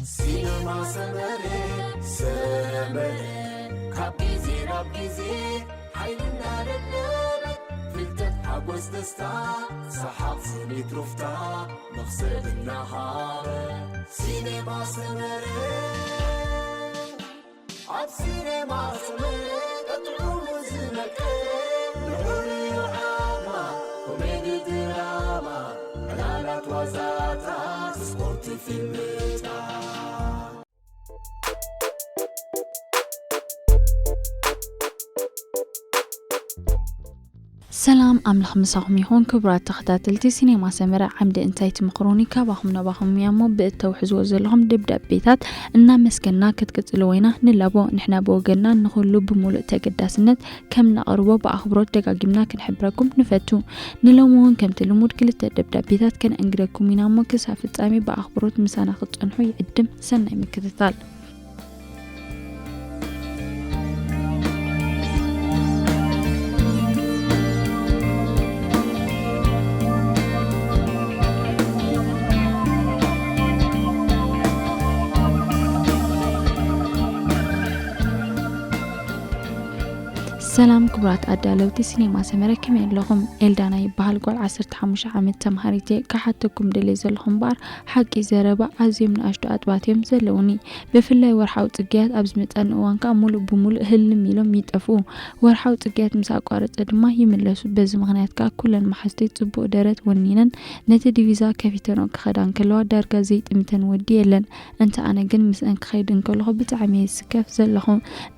ሲነማ ሰመረ፣ ሰመረ፣ ካብ ግዜ ናብ ግዜ ሓይልና ደለበ፣ ፍልጠት፣ ሓጎስ፣ ደስታ፣ ሰሓቕ፣ ስኒት፣ ሩፍታ፣ መኽሰብ እናሃበ። ሲነማ ሰመረ፣ ኣብ ሲነማ ሰመረ ጥዑሙ ዝመቀ፣ ልዑል እዩ ዓቕማ፣ ኮሜዲ፣ ድራማ፣ ዕላላት፣ ዋዛታት፣ ስፖርት፣ ፊልምታት። ሰላም ኣምላኽ ምሳኹም ይኹን። ክቡራት ተኸታተልቲ ሲኔማ ሰመረ ዓምዲ እንታይ ትምኽሩኒ ካባኹም ናባኹም እያ እሞ ብእተውሕዝዎ ዘለኹም ደብዳቤታት እናመስገና ክትቅጽልዎ ኢና ንላቦ። ንሕና ብወገንና ንኹሉ ብምሉእ ተገዳስነት ከም ነቕርቦ ብኣኽብሮት ደጋጊምና ክንሕብረኩም ንፈቱ። ንሎሚ እውን ከምቲ ልሙድ ክልተ ደብዳቤታት ከነእንግደኩም ኢና እሞ ክሳብ ፍጻሜ ብኣኽብሮት ምሳና ክትጸንሑ ይዕድም። ሰናይ ምክትታል። ሰላም ክቡራት ኣዳለውቲ ሲኔማ ሰመረ፣ ከመይ ኣለኹም? ኤልዳና ይበሃል፣ ጓል ዓሰርተ ሓሙሽተ ዓመት ተምሃሪት እየ። ክሓተኩም ደልየ ዘለኹ እምበኣር፣ ሓቂ ዘረባ ኣዝዮም ንኣሽቱ ኣጥባት እዮም ዘለውኒ። ብፍላይ ወርሓዊ ጽግያት ኣብ ዝመጸኒ እዋን ከኣ ሙሉእ ብሙሉእ ህልም ኢሎም ይጠፍኡ። ወርሓዊ ጽግያት ምስ ኣቋረጸ ድማ ይምለሱ። በዚ ምኽንያት ከኣ ኩለን መሓዝተይ ጽቡቕ ደረት ወኒነን ነቲ ዲቪዛ ከፊተንኦ ክኸዳ እንከለዋ ዳርጋ ዘይጥምተን ወዲ የለን። እንተ ኣነ ግን ምስአን ክኸይድ እንከለኹ ብጣዕሚ እየ ዝስከፍ ዘለኹ።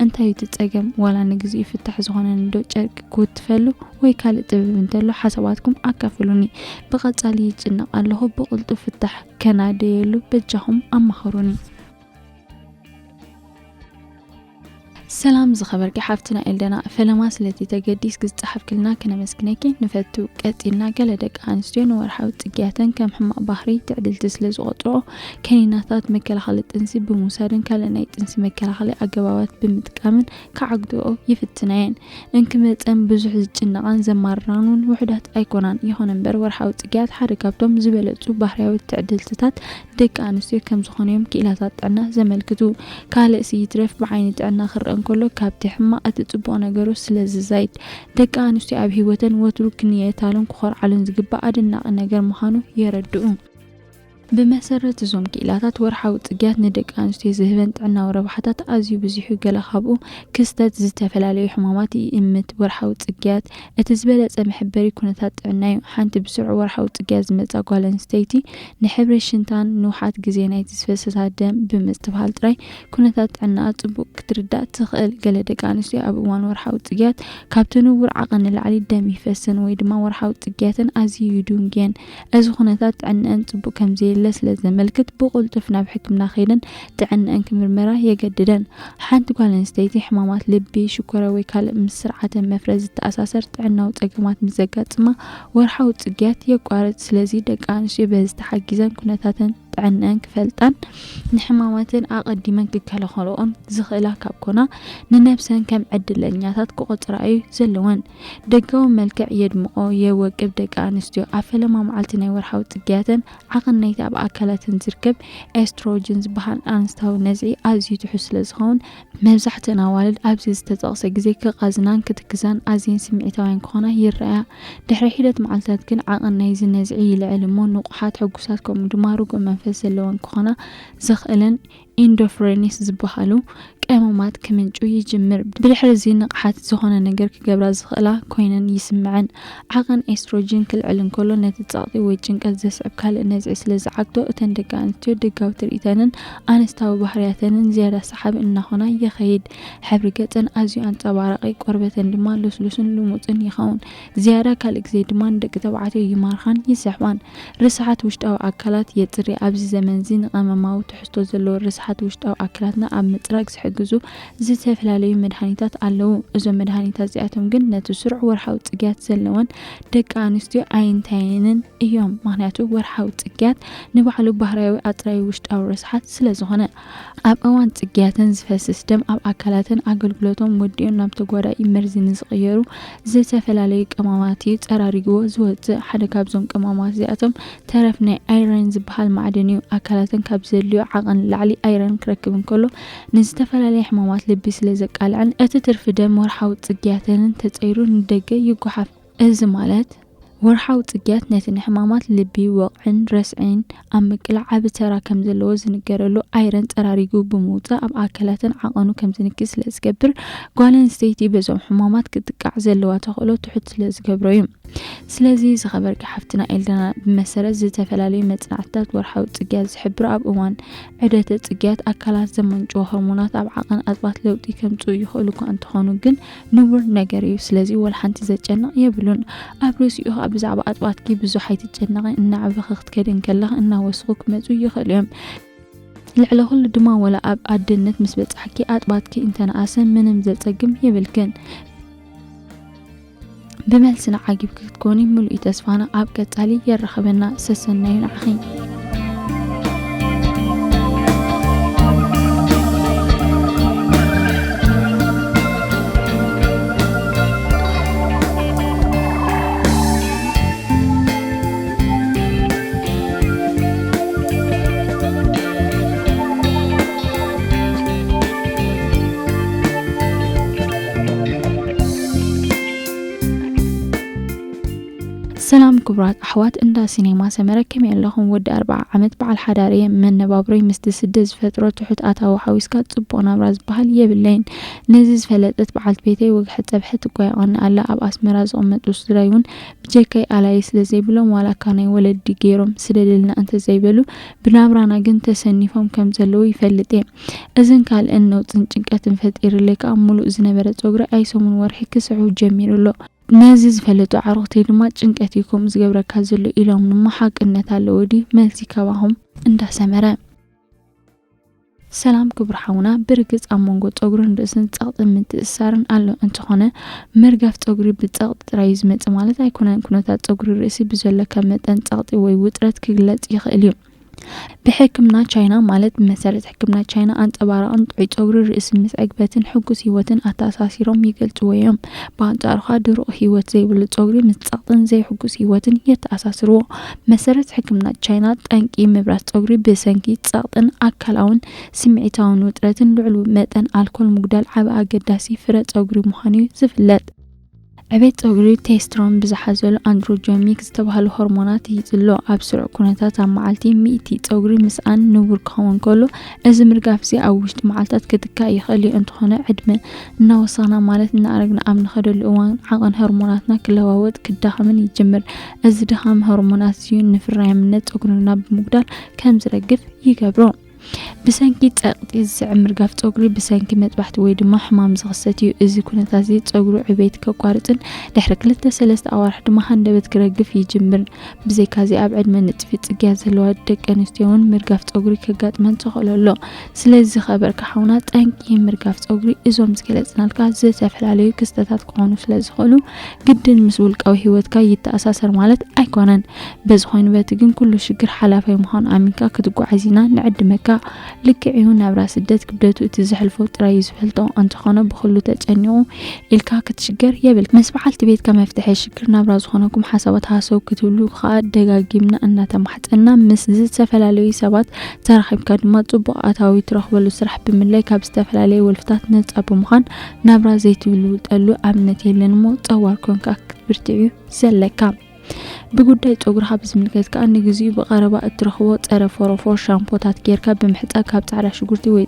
እንታይ እዩ እቲ ጸገም? ዋላ ንግዚኡ ፍታሕ ዝኾነኒ ዶ ጨርቂ ክውትፈሉ ወይ ካልእ ጥበብ እንተሎ ሓሳባትኩም ኣካፍሉኒ። ብቐጻሊ ይጭነቕ ኣለኹ። ብቕልጡፍ ፍታሕ ከናደየሉ በጃኹም ኣማኽሩኒ። ሰላም ዝኸበርኪ ሓፍትና ኤልደና፣ ፈለማ ስለቲ ተገዲስኪ ዝጸሓፍክልና ከነመስግነኪ ንፈቱ። ቀጺልና ገለ ደቂ ኣንስትዮ ንወርሓዊ ጽግያተን ከም ሕማቕ ባህሪ ትዕድልቲ ስለ ዝቖጽርኦ፣ ከኒናታት መከላኸሊ ጥንሲ ብምውሳድን ካልእ ናይ ጥንሲ መከላኸሊ ኣገባባት ብምጥቃምን ክዓግትኦ ይፍትና እየን። እንክመጸን ብዙሕ ዝጭነቓን ዘማርራን እውን ውሑዳት ኣይኮናን። ይኹን እምበር ወርሓዊ ጽግያት ሓደ ካብቶም ዝበለጹ ባህርያዊ ትዕድልትታት ደቂ ኣንስትዮ ከም ዝኾኑ እዮም ክኢላታት ጥዕና ዘመልክቱ። ካልእሲ ይትረፍ ብዓይኒ ጥዕና ክረአ እንከሎ ካብቲ ሕማቕ እቲ ጽቡቕ ነገሩ ስለ ዝዛይድ፣ ደቂ ኣንስትዮ ኣብ ህይወተን ወትሩ ክንየታሉን ክኾርዓሉን ዝግባእ ኣደናቒ ነገር ምዃኑ የረድኡ። ብመሰረት እዞም ክኢላታት፣ ወርሓዊ ጽግያት ንደቂ ኣንስትዮ ዝህበን ጥዕናዊ ረብሓታት ኣዝዩ ብዙሕ እዩ። ገለ ካብኡ ክስተት ዝተፈላለዩ ሕማማት ይእምት። ወርሓዊ ጽግያት እቲ ዝበለጸ መሐበሪ ኩነታት ጥዕና እዩ። ሓንቲ ብስሩዕ ወርሓዊ ጽግያት ዝመጻ ጓል ኣንስተይቲ ንሕብሪ ሽንታን ንውሓት ግዜ ናይቲ ዝፈሰሳ ደም ብምስትብሃል ጥራይ ኩነታት ጥዕናኣ ጽቡቕ ክትርዳእ ትኽእል። ገለ ደቂ ኣንስትዮ ኣብ እዋን ወርሓዊ ጽግያት ካብቲ ንቡር ዓቐን ንላዕሊ ደም ይፈሰን ወይ ድማ ወርሓዊ ጽግያተን ኣዝዩ ይድንጉየን። እዚ ኩነታት ጥዕንአን ጽቡቕ ከም ዘየለ ስለ ዘመልክት ብቕልጡፍ ናብ ሕክምና ከይደን ጥዕንአን ክምርመራ የገድደን። ሓንቲ ጓል ኣንስተይቲ ሕማማት ልቢ፣ ሽኮርያ ወይ ካልእ ምስ ስርዓተ መፍረዝ ዝተኣሳሰር ጥዕናዊ ጸገማት ምስ ዘጋጥማ ወርሓዊ ጽግያት የቋርጽ። ስለዚ ደቂ ኣንስትዮ በዚ ተሓጊዘን ኩነታተን ጥዕንአን ክፈልጣን ንሕማማተን ኣቐዲመን ክከላኸልኦን ዝኽእላ ካብ ኮና ንነብሰን ከም ዕድለኛታት ክቖጽራ እዩ ዘለወን። ደጋዊ መልክዕ የድምቖ የወቅብ። ደቂ ኣንስትዮ ኣብ ፈለማ መዓልቲ ናይ ወርሓዊ ጽግያተን ዓቐን ናይቲ ኣብ ኣካላተን ዝርከብ ኤስትሮጅን ዝበሃል ኣንስታዊ ነዝዒ ኣዝዩ ትሑት ስለ ዝኸውን መብዛሕትአን ኣዋልድ ኣብዚ ዝተጠቕሰ ግዜ ክቓዝናን ክትክዛን ኣዝየን ስምዒታውያን ክኾና ይረኣያ። ድሕሪ ሒደት መዓልታት ግን ዓቐን ናይዚ ነዝዒ ይልዕል እሞ ንቑሓት፣ ሕጉሳት ከምኡ ድማ ርጉእ መንፈስ ዘለወን ክኾና ዘኽእለን ኢንዶፍሬኒስ ዝበሃሉ ቀመማት ክምንጩ ይጅምር። ብድሕሪ እዚ ንቕሓት ዝኾነ ነገር ክገብራ ዝኽእላ ኮይነን ይስምዐን። ዓቐን ኤስትሮጅን ክልዕል እንከሎ ነቲ ጸቕጢ ወይ ጭንቀት ዘስዕብ ካልእ ነዝዒ ስለ ዝዓግቶ እተን ደቂ ኣንስትዮ ደጋዊ ትርኢተንን ኣንስታዊ ባህርያተንን ዝያዳ ሰሓቢ እናኾና ይኸይድ። ሕብሪ ገጸን ኣዝዩ ኣንጸባራቒ፣ ቆርበተን ድማ ልስሉስን ልሙጽን ይኸውን። ዝያዳ ካልእ ግዜ ድማ ንደቂ ተባዕትዮ ይማርኻን ይስሕባን። ርስሓት ውሽጣዊ ኣካላት የጽሪ። ኣብዚ ዘመንዚ ንቐመማዊ ትሕዝቶ ዘለዎ ርስሓት ስርዓት ውሽጣዊ ኣካላትና ኣብ ምጽራግ ዝሕግዙ ዝተፈላለዩ መድሃኒታት ኣለዉ። እዞም መድሃኒታት እዚኣቶም ግን ነቲ ስሩዕ ወርሓዊ ጽግያት ዘለወን ደቂ ኣንስትዮ ኣይንታየንን እዮም። ምኽንያቱ ወርሓዊ ጽግያት ንባዕሉ ባህርያዊ ኣጽራዪ ውሽጣዊ ረስሓት ስለ ዝኾነ። ኣብ እዋን ጽግያተን ዝፈስስ ደም ኣብ ኣካላተን ኣገልግሎቶም ወዲኡ ናብ ተጓዳኢ መርዚ ንዝቕየሩ ዝተፈላለዩ ቀማማት እዩ ጸራሪግዎ ዝወጽእ። ሓደ ካብዞም ቀማማት እዚኣቶም ተረፍ ናይ ኣይረን ዝበሃል ማዕድን እዩ። ኣካላተን ካብ ዘድልዮ ዓቐን ንላዕሊ ኣይረን ክረክብ እንከሎ ንዝተፈላለየ ሕማማት ልቢ ስለ ዘቃልዕን እቲ ትርፊ ደም ወርሓዊ ጽግያተንን ተጸይሩ ንደገ ይጓሓፍ። እዚ ማለት ወርሓዊ ጽግያት ነቲ ንሕማማት ልቢ፣ ወቕዕን ረስዒን ኣብ ምቅላዕ ዓቢ ተራ ከም ዘለዎ ዝንገረሉ ኣይረን ጸራሪጉ ብምውጻእ ኣብ ኣካላተን ዓቐኑ ከም ዝንኪ ስለ ዝገብር ጓል ኣንስተይቲ በዞም ሕማማት ክትጥቃዕ ዘለዋ ተኽእሎ ትሑት ስለ ዝገብሮ እዩ። ስለዚ ዝኸበርኪ ሓፍትና ኤልዳና፣ ብመሰረት ዝተፈላለዩ መጽናዕትታት ወርሓዊ ጽግያት ዝሕብሩ ኣብ እዋን ዑደተ ጽግያት ኣካላት ዘመንጭዎ ሆርሞናት ኣብ ዓቐን ኣጥባት ለውጢ ከምጽኡ ይኽእሉ እኳ እንተኾኑ ግን ንቡር ነገር እዩ። ስለዚ ወላ ሓንቲ ዘጨንቕ የብሉን። ኣብ ርእሲኡ ኸኣ ብዛዕባ ኣጥባትኪ ብዙሕ ኣይትጨነቒ። እናዓበኺ ክትከዲ እንከለኺ እናወሰኹ ክመጹ ይኽእሉ እዮም። ልዕሊ ኩሉ ድማ ወላ ኣብ ኣደነት ምስ በጻሕኪ ኣጥባትኪ እንተነኣሰ ምንም ዘጸግም የብልክን። ብመልስና ዓጊብኪ ክትኮኒ ምሉእ ተስፋና። ኣብ ቀጻሊ የራኽበና። ሰሰናዩ ንዓኺ። ሰላም ክቡራት ኣሕዋት እንዳ ሲኔማ ሰመረ፣ ከመይ ኣለኹም? ወዲ ኣርብዓ ዓመት በዓል ሓዳር እየ። መነባብሮይ ምስቲ ስደት ዝፈጥሮ ትሑት ኣታዊ ሓዊስካ ጽቡቕ ናብራ ዝበሃል የብለይን። ነዚ ዝፈለጠት በዓልቲ ቤተይ ወግሐ ጸብሐ ትጓየቐኒ ኣላ። ኣብ ኣስመራ ዝቕመጡ ስድራይ እውን ብጀካይ ኣላዪ ስለ ዘይብሎም ዋላ እካ ናይ ወለዲ ገይሮም ስደደልና እንተዘይበሉ ብናብራና ግን ተሰኒፎም ከም ዘለዉ ይፈልጥ እየ። እዝን ካልእን ነውጽን ጭንቀትን ፈጢርለይ ከኣ ምሉእ ዝነበረ ጸጉሪ ኣይሰሙን ወርሒ ክስሕው ጀሚሩ ኣሎ። ነዚ ዝፈለጡ ኣዕሩኽተይ ድማ ጭንቀት እዩ ከምኡ ዝገብረካ ዘሎ ኢሎም እሞ ሓቅነት ኣለዎ ድዩ? መልሲ ካባኹም እንዳሰመረ። ሰላም ክቡር ሓውና፣ ብርግጽ ኣብ መንጎ ጸጉርን ርእስን ጸቕጥን ምትእስሳርን ኣሎ። እንተኾነ ምርጋፍ ጸጉሪ ብጸቕጢ ጥራይ እዩ ዝመጽእ ማለት ኣይኮነን። ኩነታት ጸጉሪ ርእሲ ብዘለካ መጠን ጸቕጢ ወይ ውጥረት ክግለጽ ይኽእል እዩ። ብሕክምና ቻይና ማለት ብመሰረት ሕክምና ቻይና ኣንጸባራቕን ጥዑይ ጸጉሪ ርእሲ ምስ ዕግበትን ሕጉስ ህይወትን ኣተኣሳሲሮም ይገልጽዎ እዮም። ብኣንጻሩ ኸኣ ድሩቕ ህይወት ዘይብሉ ጸጉሪ ምስ ጸቕጥን ዘይሕጉስ ህይወትን የተኣሳስርዎ። መሰረት ሕክምና ቻይና ጠንቂ ምብራስ ጸጉሪ ብሰንኪ ጸቕጥን ኣካላውን ስምዒታውን ውጥረትን ልዑል መጠን ኣልኮል ምጉዳል ዓቢ ኣገዳሲ ፍረ ጸጉሪ ምዃኑ እዩ ዝፍለጥ። ዕቤት ጸጉሪ ቴስትሮን ብዝሓዘሉ ኣንድሮጆኒክ ዝተባህሉ ሆርሞናት ይጽሎ። ኣብ ስሩዕ ኩነታት ኣብ መዓልቲ ሚእቲ ጸጉሪ ምስኣን ንቡር ክኸውን ከሎ፣ እዚ ምርጋፍ እዚ ኣብ ውሽጢ መዓልታት ክትካእ ይኽእል እዩ። እንተኾነ ዕድመ እናወሰኽና ማለት እናኣረግና ኣብ ንኸደሉ እዋን ዓቐን ሆርሞናትና ክለዋወጥ ክዳኸምን ይጅምር። እዚ ድኻም ሆርሞናት እዚ ንፍርያምነት ጸጉርና ብምጉዳል ከም ዝረግፍ ይገብሮ። ብሰንኪ ጸቕጢ ዝስዕብ ምርጋፍ ጸጉሪ ብሰንኪ መጥባሕቲ ወይ ድማ ሕማም ዝኽሰት እዩ። እዚ ኩነታት እዚ ጸጉሩ ዕቤት ከቋርጽን ድሕሪ ክልተ ሰለስተ ኣዋርሕ ድማ ሃንደበት ክረግፍ ይጅምር። ብዘይካዚ ኣብ ዕድመ ንጥፊ ጽግያት ዘለዋ ደቂ ኣንስትዮ እውን ምርጋፍ ጸጉሪ ከጋጥመን ተኽእሎ ኣሎ። ስለዚ ዝኸበርካ ሓውና ጠንቂ ምርጋፍ ጸጉሪ እዞም ዝገለጽናልካ ዝተፈላለዩ ክስተታት ክኾኑ ስለ ዝኽእሉ ግድን ምስ ውልቃዊ ህይወትካ ይተኣሳሰር ማለት ኣይኮነን። በዚ ኮይኑ በቲ ግን ኩሉ ሽግር ሓላፋይ ምዃኑ ኣሚንካ ክትጓዓዝ ኢና ንዕድመካ። ልክዕ እዩ ናብራ ስደት ክብደቱ እቲ ዘሕልፎ ጥራይ እዩ ዝፈልጦ። እንተኾነ ብኹሉ ተጨኒቑ ኢልካ ክትሽገር የብል። ምስ በዓልቲ ቤትካ መፍትሒ ሽግር ናብራ ዝኾነኩም ሓሳባት ሃሰው ክትብሉ ከኣ ደጋጊምና እናተማሕጸና ምስ ዝተፈላለዩ ሰባት ተራኺብካ ድማ ጽቡቕ ኣታዊ ትረኽበሉ ስራሕ ብምላይ ካብ ዝተፈላለዩ ወልፍታት ነጻ ብምዃን ናብራ ዘይትልውጠሉ ኣብነት የለን እሞ ጸዋር ኮንካ ክትብርትዕ እዩ ዘለካ። ብጉዳይ ጸጉርኻ ብዝምልከት ከኣ ንግዚኡ ብቐረባ እትረኽቦ ጸረ ፎሮፎር ሻምፖታት ጌርካ ብምሕጻብ ካብ ጻዕዳ ሽጉርቲ ወይ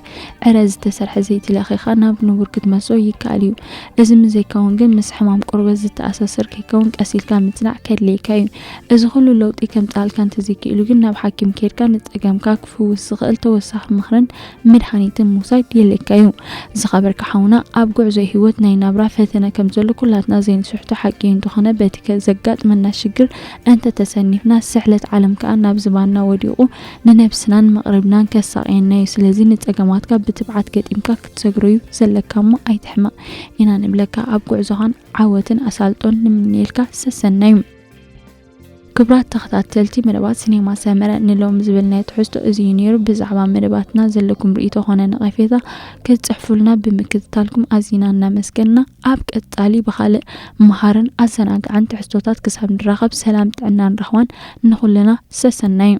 ዕረ ዝተሰርሐ ዘይቲ ለኺኻ ናብ ንቡር ክትመልሶ ይከኣል እዩ። እዚ ምስ ዘይከውን ግን ምስ ሕማም ቆርበት ዝተኣሳሰር ከይከውን ቀስ ኢልካ ምጽናዕ ከድልየካ እዩ። እዚ ኩሉ ለውጢ ከምጽኣልካ እንተዘይክኢሉ ግን ናብ ሓኪም ኬድካ ንጸገምካ ክፍውስ ዝኽእል ተወሳኺ ምኽርን መድሃኒትን ምውሳድ የድልየካ እዩ። ዝኸበርካ ሓውና ኣብ ጉዕዞ ህይወት ናይ ናብራ ፈተነ ከም ዘሎ ኩላትና ዘይንስሕቶ ሓቂ እዩ። እንተኾነ በቲ ከ ዘጋጥመና ሽግር እንተተሰኒፍና፣ ስሕለት ዓለም ከኣ ናብ ዝባንና ወዲቑ ንነብስናን መቕርብናን ከሳቕየና እዩ። ስለዚ ንጸገማትካ ብትብዓት ገጢምካ ክትሰግሮ እዩ ዘለካ እሞ ኣይትሕመቕ ኢና ንብለካ። ኣብ ጉዕዞኻን ዓወትን ኣሳልጦን ንምንየልካ። ሰሰናዩ። ክቡራት ተኸታተልቲ መደባት ሲኔማ ሰመረ፣ ንሎሚ ዝበልናዮ ትሕዝቶ እዚ እዩ ነይሩ። ብዛዕባ መደባትና ዘለኩም ርእይቶ ኾነ ነቐፌታ ክትጽሕፉልና ብምክትታልኩም ኣዚና እናመስገንና፣ ኣብ ቀጻሊ ብኻልእ መሃርን ኣዘናግዕን ትሕዝቶታት ክሳብ ንራኸብ ሰላም ጥዕናን ራህዋን ንኹልና። ሰሰናዩ።